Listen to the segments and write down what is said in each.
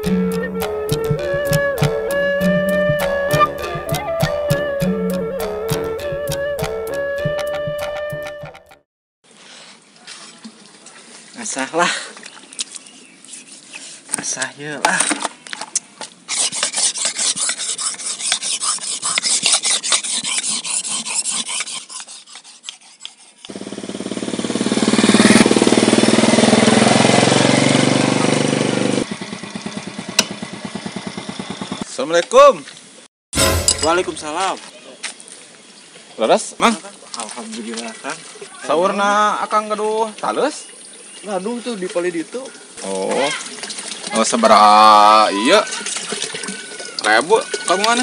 Asah lah. Asah ya lah. Assalamualaikum. Waalaikumsalam. Leres, Mang? Alhamdulillah, Kang. Saurna akang gaduh taleus? Gaduh tuh di palid itu. Oh. Oh, sabaraha ieu? Ribu kamu mana?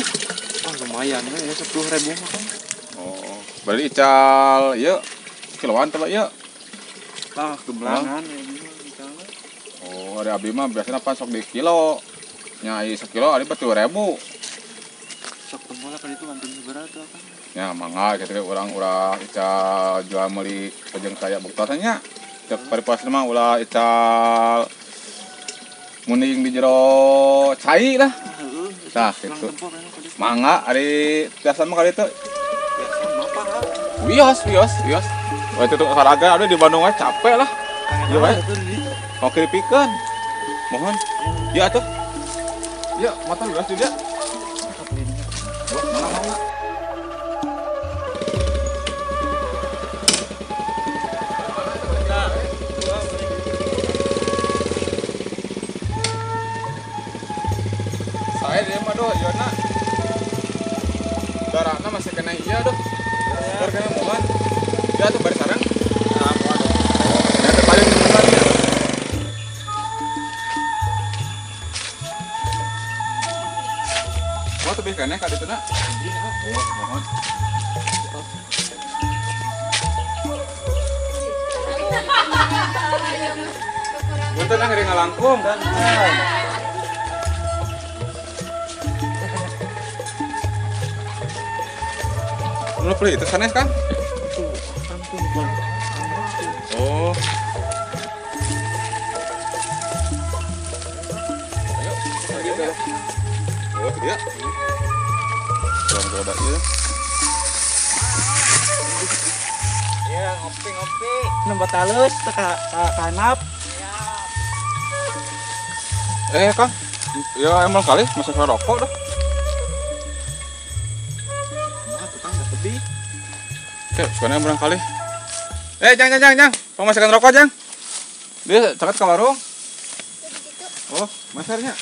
Oh, lumayan ya, 10.000 mah, Kang. Oh, berarti ical ieu kiloan teh ieu. Tah, gemlangan ya icalna. Oh, ada abdi mah biasanya pas sok di kilo. Nya ieu sakilo ari 4.000. Sok tempo lah kan itu mantun sabaraha tuh, Kang. Ya mangga kitu urang ulah ical jual meuli pejeng saya buktosan nya. Cek paripasna mah ulah ical munding di jero cai lah. Heeh. Tah kitu. Mangga ari biasa mah kali itu. Biasa mah apa? Wios, wios, wios. Wah itu tuh olahraga aduh di Bandung mah capek lah. Ieu wae. Mau keripikeun. Mohon. Ya atuh. Ya, motor geus juga. Wah, mana mau? Saya dia mah doh, Yona. Darahna masih kena iya doh. Segar kena mohon. Ya tuh bari sareng. Nah, mohon. Ya teh paling bener ya. Wah, tebih keneh ka dituna. Oh, mohon. Punten ah ngalangkung. Lu beli itu sanes kan? Tuh, kan. Oh. Ayo, ayo. Oh, itu dia. Jangan coba ya. Ya, ngopi-ngopi. Nambah talus teka kanap. Eh, Kang. Ya emang kali masih rokok dah. Oke, sekarang barangkali. Jang, jang, jang, jang. Pemasukan rokok, jang. Dia caket ke warung. Oh, masarnya.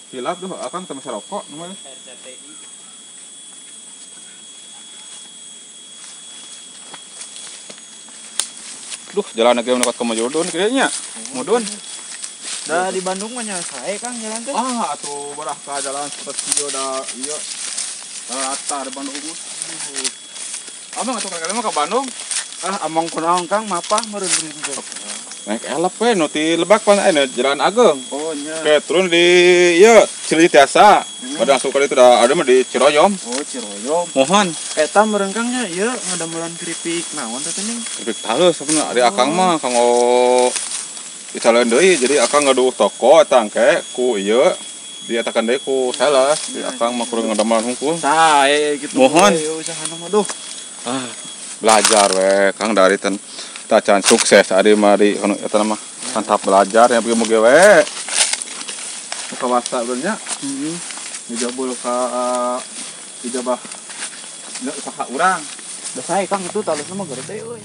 Hilap tuh, akang teu masa rokok namanya. RCTI. Duh, jalan lagi mendekat ke Mojodon kayaknya. Mudun. Dah di Bandung mah nya sae Kang jalan teh. Ah, atuh barah ka jalan seperti ieu da ieu. Rata di Bandung mah. Abang atuh kali-kali mah ke Bandung. Ah, among kunaon Kang mapah meureun teh. Naik elep we nu ti Lebak pan aya Jalan Ageng. Oh nya. Oke, turun di ieu Cileunyi Tiasa. Pada langsung kali itu dah ada mah di Ciroyom. Oh, Ciroyom. Mohon. Eta meureun Kang nya ieu ngadamelan keripik naon teh ning? Keripik talus sebenarnya ari akang mah kanggo dicaleun deui jadi akang gaduh toko eta engke ku ieu diatakan deui ku sales di akang mah kurang ngadamelan hungkul. Tah, gitu. Mohon. Usahana mah duh. Ah, belajar we Kang dari ten tacan sukses ari mah di anu eta mah mantap belajar ya mugi-mugi we. Kawasa beurnya. Heeh. Dijabul ka ijabah nya usaha urang. Da sae Kang itu talusna mah gede euy.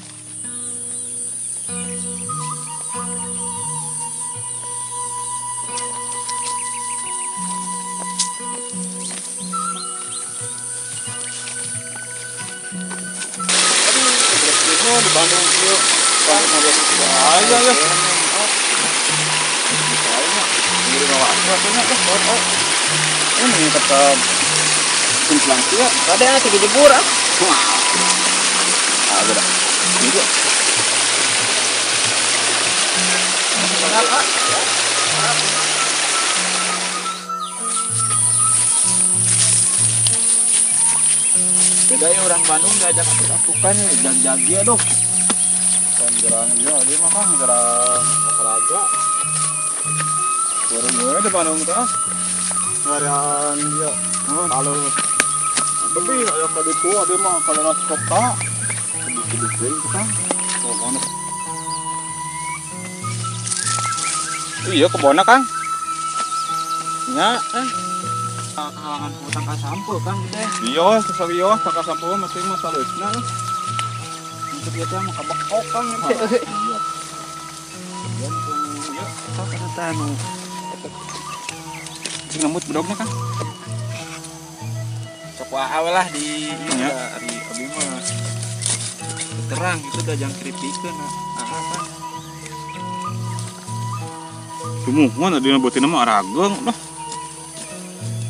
Aduh, di Bandung ieu. Bandung ada aja ya. Ini tetap kinclang ya. Ada tiga jebur ah. Ah, udah. Ini gua. Beda ya orang Bandung diajak atuk-atukan jag-jagi aduh. Jarang iya dia mah Kang, jarang olahraga. Turun we di Bandung teh. Ngarian ieu. Halus. Tapi aya ka ditu abdi mah kaleras kota. Tebih-tebih Kang. Oh, iya kebonna Kang. Nya Kahalangan ku tangkal sampo Kang teh. Iya, sawios tangkal sampo mah teh mah saleusna. Untuk ieu teh mah kabekok Kang teh. Iya. Iya, sok eta anu. Sing lembut bedogna Kang. Sok wae lah di ieu ari abdi mah. Terang itu da jang keripikeun ah Kang. Sumuhun adi beutina mah arageung lah.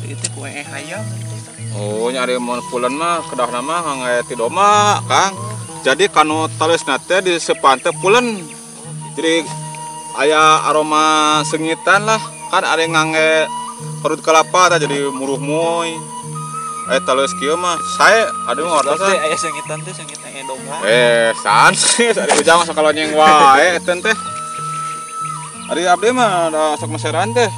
Itu kue hayam. Oh, nyari mun pulen mah kedahna mah ngangge ti domba, Kang. Jadi kanu taleusna teh di sepante pulen. Jadi aya aroma sengitan lah, kan ada yang ngangge perut kelapa tah jadi muruh moy. Taleus kieu mah sae adi mah wartosan. Aya sengitan teh sengitan domba. Sans ari ujang sok kalonyeng wae eta teh. Ari abdi mah da sok meseran teh.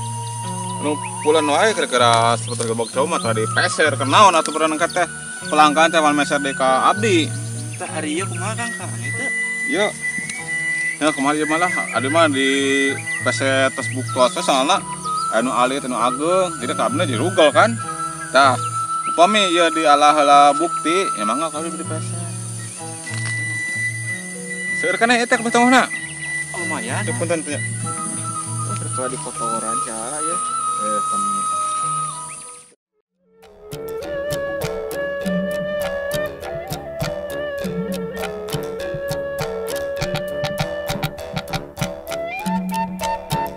Anu pulen wae kira-kira seputar gebog cau mah tadi peser kenaon atuh pernah teh pelanggan teh meser deui ka abdi. Tah ari ieu kumaha Kang Kang itu? Ieu. Ya kumaha ieu mah lah abdi mah di peser tos buktos soalna anu alit anu ageung jadi ka abdi jadi rugel kan. Tah upami ieu dialah heula bukti ya mangga ka abdi di peser. Seueur kana eta ka tonggohna? Oh, lumayan. Teu punten teh. Oh, terus di kotoran cah ya. Pan